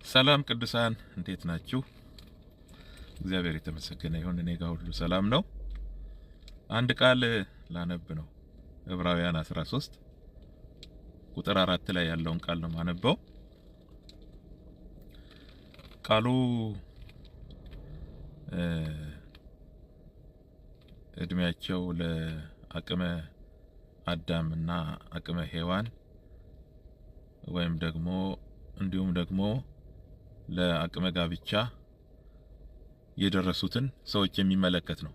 ሰላም ቅዱሳን እንዴት ናችሁ? እግዚአብሔር የተመሰገነ ይሁን። እኔ ጋር ሁሉ ሰላም ነው። አንድ ቃል ላነብ ነው። ዕብራውያን 13 ቁጥር 4 ላይ ያለውን ቃል ነው ማነበው። ቃሉ እድሜያቸው ለአቅመ አዳም እና አቅመ ሔዋን ወይም ደግሞ እንዲሁም ደግሞ ለአቅመ ጋብቻ የደረሱትን ሰዎች የሚመለከት ነው።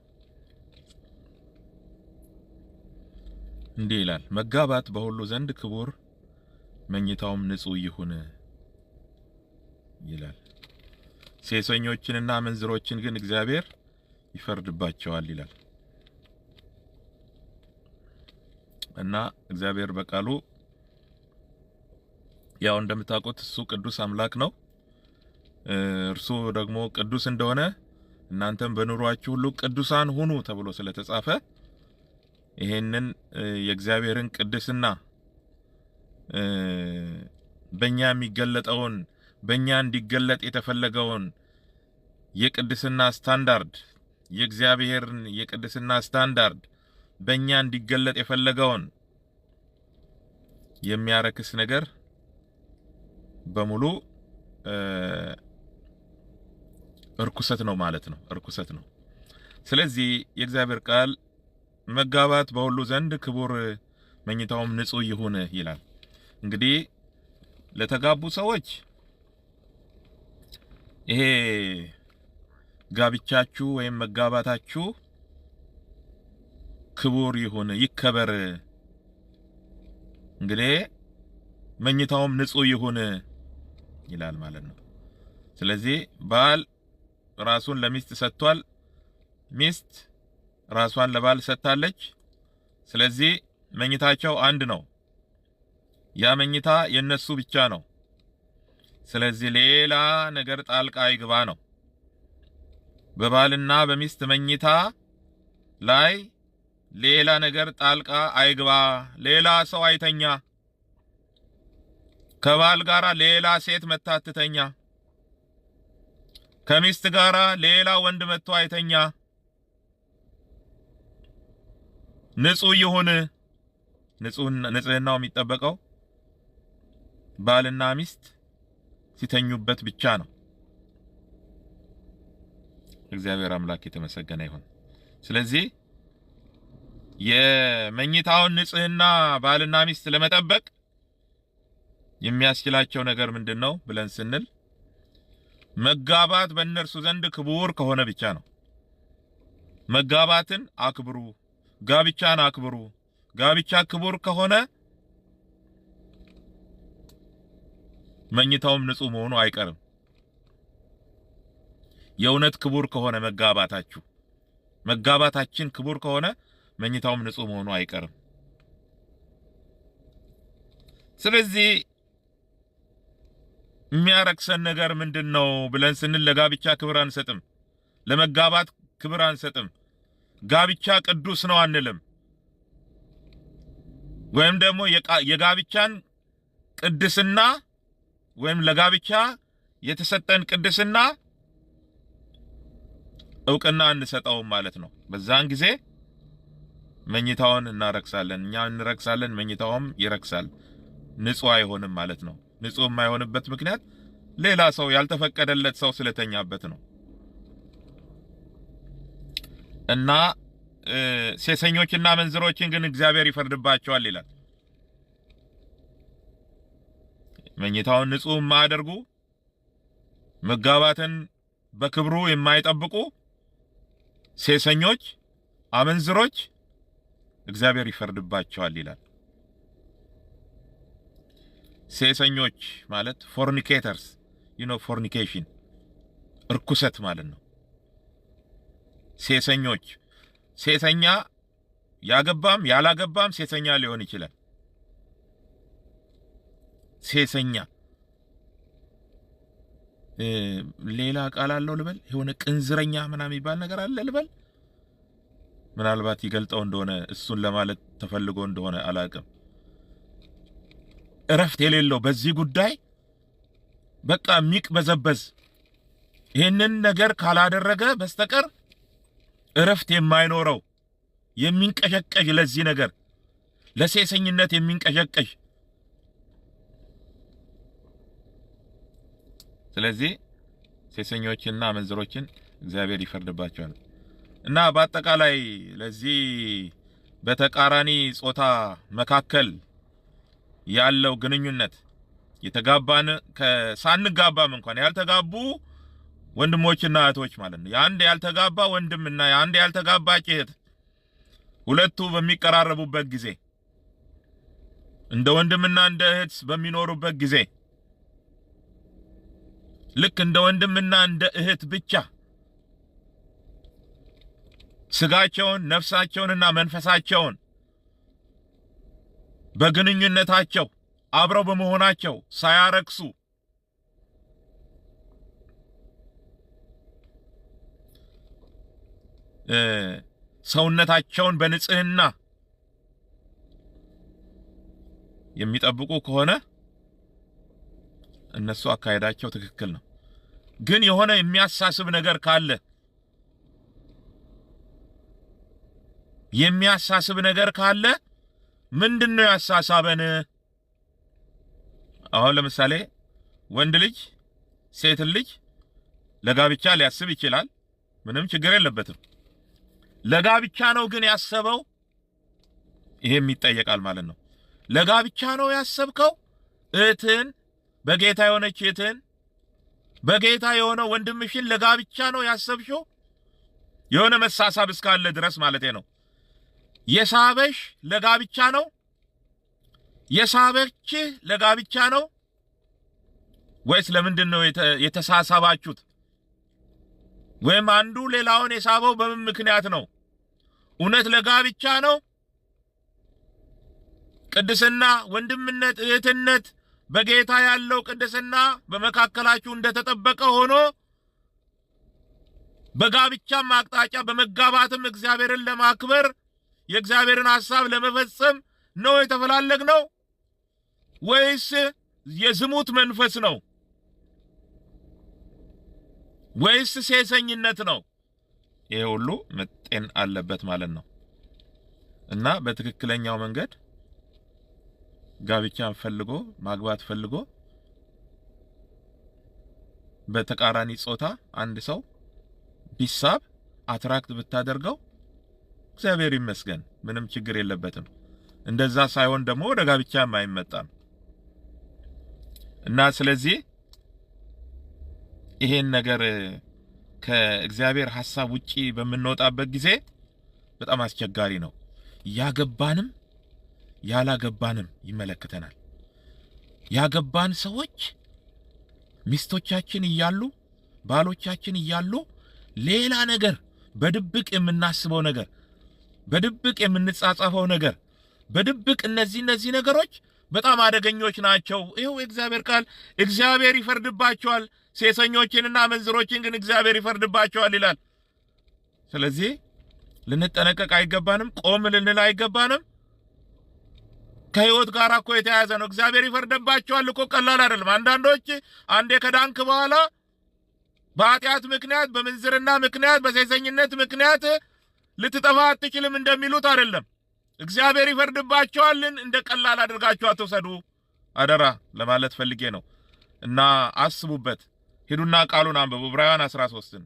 እንዲህ ይላል፣ መጋባት በሁሉ ዘንድ ክቡር፣ መኝታውም ንጹሕ ይሁን ይላል። ሴሰኞችንና አመንዝሮችን ግን እግዚአብሔር ይፈርድባቸዋል ይላል። እና እግዚአብሔር በቃሉ ያው እንደምታውቁት እሱ ቅዱስ አምላክ ነው። እርሱ ደግሞ ቅዱስ እንደሆነ እናንተም በኑሯችሁ ሁሉ ቅዱሳን ሁኑ ተብሎ ስለተጻፈ ይሄንን የእግዚአብሔርን ቅድስና በእኛ የሚገለጠውን በእኛ እንዲገለጥ የተፈለገውን የቅድስና ስታንዳርድ፣ የእግዚአብሔርን የቅድስና ስታንዳርድ በእኛ እንዲገለጥ የፈለገውን የሚያረክስ ነገር በሙሉ እርኩሰት ነው ማለት ነው። እርኩሰት ነው። ስለዚህ የእግዚአብሔር ቃል መጋባት በሁሉ ዘንድ ክቡር፣ መኝታውም ንጹሕ ይሁን ይላል። እንግዲህ ለተጋቡ ሰዎች ይሄ ጋብቻችሁ ወይም መጋባታችሁ ክቡር ይሁን፣ ይከበር። እንግዲህ መኝታውም ንጹሕ ይሁን ይላል ማለት ነው። ስለዚህ ባል ራሱን ለሚስት ሰጥቷል። ሚስት ራሷን ለባል ሰጥታለች። ስለዚህ መኝታቸው አንድ ነው። ያ መኝታ የነሱ ብቻ ነው። ስለዚህ ሌላ ነገር ጣልቃ አይግባ ነው። በባልና በሚስት መኝታ ላይ ሌላ ነገር ጣልቃ አይግባ። ሌላ ሰው አይተኛ። ከባል ጋራ ሌላ ሴት መታ አትተኛ። ከሚስት ጋራ ሌላ ወንድ መጥቶ አይተኛ። ንጹህ ይሁን። ንጽህናው የሚጠበቀው ባልና ሚስት ሲተኙበት ብቻ ነው። እግዚአብሔር አምላክ የተመሰገነ ይሁን። ስለዚህ የመኝታውን ንጽህና ባልና ሚስት ለመጠበቅ የሚያስችላቸው ነገር ምንድን ነው ብለን ስንል መጋባት በእነርሱ ዘንድ ክቡር ከሆነ ብቻ ነው። መጋባትን አክብሩ፣ ጋብቻን አክብሩ። ጋብቻ ክቡር ከሆነ መኝታውም ንጹህ መሆኑ አይቀርም። የእውነት ክቡር ከሆነ መጋባታችሁ፣ መጋባታችን ክቡር ከሆነ መኝታውም ንጹህ መሆኑ አይቀርም። ስለዚህ የሚያረክሰን ነገር ምንድን ነው ብለን ስንል ለጋብቻ ክብር አንሰጥም፣ ለመጋባት ክብር አንሰጥም፣ ጋብቻ ቅዱስ ነው አንልም። ወይም ደግሞ የጋብቻን ቅድስና ወይም ለጋብቻ የተሰጠን ቅድስና እውቅና አንሰጠውም ማለት ነው። በዛን ጊዜ መኝታውን እናረክሳለን፣ እኛ እንረክሳለን፣ መኝታውም ይረክሳል፣ ንጹህ አይሆንም ማለት ነው። ንጹህ የማይሆንበት ምክንያት ሌላ ሰው ያልተፈቀደለት ሰው ስለተኛበት ነው። እና ሴሰኞችና መንዝሮችን ግን እግዚአብሔር ይፈርድባቸዋል ይላል። መኝታውን ንጹህ የማያደርጉ፣ መጋባትን በክብሩ የማይጠብቁ ሴሰኞች፣ አመንዝሮች እግዚአብሔር ይፈርድባቸዋል ይላል። ሴሰኞች ማለት fornicators፣ you know fornication እርኩሰት ማለት ነው። ሴሰኞች፣ ሴሰኛ ያገባም ያላገባም ሴሰኛ ሊሆን ይችላል። ሴሰኛ ሌላ ቃል አለው ልበል፣ የሆነ ቅንዝረኛ ምናምን የሚባል ነገር አለ ልበል። ምናልባት ይገልጠው እንደሆነ እሱን ለማለት ተፈልጎ እንደሆነ አላቅም። እረፍት የሌለው በዚህ ጉዳይ በቃ የሚቅበዘበዝ፣ ይህንን ነገር ካላደረገ በስተቀር እረፍት የማይኖረው፣ የሚንቀዠቀዥ፣ ለዚህ ነገር ለሴሰኝነት የሚንቀዠቀዥ። ስለዚህ ሴሰኞችንና አመንዝሮችን እግዚአብሔር ይፈርድባቸዋል። እና በአጠቃላይ ለዚህ በተቃራኒ ጾታ መካከል ያለው ግንኙነት የተጋባን ሳንጋባም እንኳን ያልተጋቡ ወንድሞችና እህቶች ማለት ነው። የአንድ ያልተጋባ ወንድምና የአንድ ያልተጋባች እህት ሁለቱ በሚቀራረቡበት ጊዜ፣ እንደ ወንድምና እንደ እህት በሚኖሩበት ጊዜ፣ ልክ እንደ ወንድምና እንደ እህት ብቻ ስጋቸውን፣ ነፍሳቸውንና መንፈሳቸውን በግንኙነታቸው አብረው በመሆናቸው ሳያረክሱ ሰውነታቸውን በንጽህና የሚጠብቁ ከሆነ እነሱ አካሄዳቸው ትክክል ነው። ግን የሆነ የሚያሳስብ ነገር ካለ፣ የሚያሳስብ ነገር ካለ ምንድን ነው ያሳሳበን? አሁን ለምሳሌ ወንድ ልጅ ሴትን ልጅ ለጋብቻ ሊያስብ ይችላል። ምንም ችግር የለበትም። ለጋብቻ ነው ግን ያሰበው? ይሄም ይጠየቃል ማለት ነው። ለጋብቻ ነው ያሰብከው? እህትህን፣ በጌታ የሆነች እህትህን፣ በጌታ የሆነ ወንድምሽን ለጋብቻ ነው ያሰብሽው? የሆነ መሳሳብ እስካለ ድረስ ማለቴ ነው። የሳበሽ ለጋብቻ ነው? የሳበችህ ለጋብቻ ነው ወይስ ለምንድን ነው የተሳሳባችሁት? ወይም አንዱ ሌላውን የሳበው በምን ምክንያት ነው? እውነት ለጋብቻ ነው? ቅድስና፣ ወንድምነት፣ እህትነት፣ በጌታ ያለው ቅድስና በመካከላችሁ እንደተጠበቀ ሆኖ በጋብቻም አቅጣጫ በመጋባትም እግዚአብሔርን ለማክበር የእግዚአብሔርን ሐሳብ ለመፈጸም ነው የተፈላለግነው ወይስ የዝሙት መንፈስ ነው ወይስ ሴሰኝነት ነው? ይሄ ሁሉ መጤን አለበት ማለት ነው። እና በትክክለኛው መንገድ ጋብቻን ፈልጎ ማግባት ፈልጎ በተቃራኒ ጾታ አንድ ሰው ቢሳብ፣ attract ብታደርገው እግዚአብሔር ይመስገን ምንም ችግር የለበትም። እንደዛ ሳይሆን ደግሞ ወደ ጋብቻም አይመጣም። እና ስለዚህ ይሄን ነገር ከእግዚአብሔር ሐሳብ ውጪ በምንወጣበት ጊዜ በጣም አስቸጋሪ ነው። ያገባንም ያላገባንም ይመለከተናል። ያገባን ሰዎች ሚስቶቻችን እያሉ፣ ባሎቻችን እያሉ ሌላ ነገር በድብቅ የምናስበው ነገር፣ በድብቅ የምንጻጻፈው ነገር፣ በድብቅ እነዚህ ነገሮች በጣም አደገኞች ናቸው። ይኸው የእግዚአብሔር ቃል እግዚአብሔር ይፈርድባቸዋል፣ ሴሰኞችንና አመንዝሮችን ግን እግዚአብሔር ይፈርድባቸዋል ይላል። ስለዚህ ልንጠነቀቅ አይገባንም? ቆም ልንል አይገባንም? ከህይወት ጋር እኮ የተያያዘ ነው። እግዚአብሔር ይፈርድባቸዋል እኮ ቀላል አይደለም። አንዳንዶች አንዴ ከዳንክ በኋላ በኃጢአት ምክንያት፣ በምንዝርና ምክንያት፣ በሴሰኝነት ምክንያት ልትጠፋ አትችልም እንደሚሉት አይደለም። እግዚአብሔር ይፈርድባቸዋልን እንደ ቀላል አድርጋችሁ አትውሰዱ። አደራ ለማለት ፈልጌ ነው። እና አስቡበት። ሂዱና ቃሉን አንብቡ። ዕብራውያን 13ን።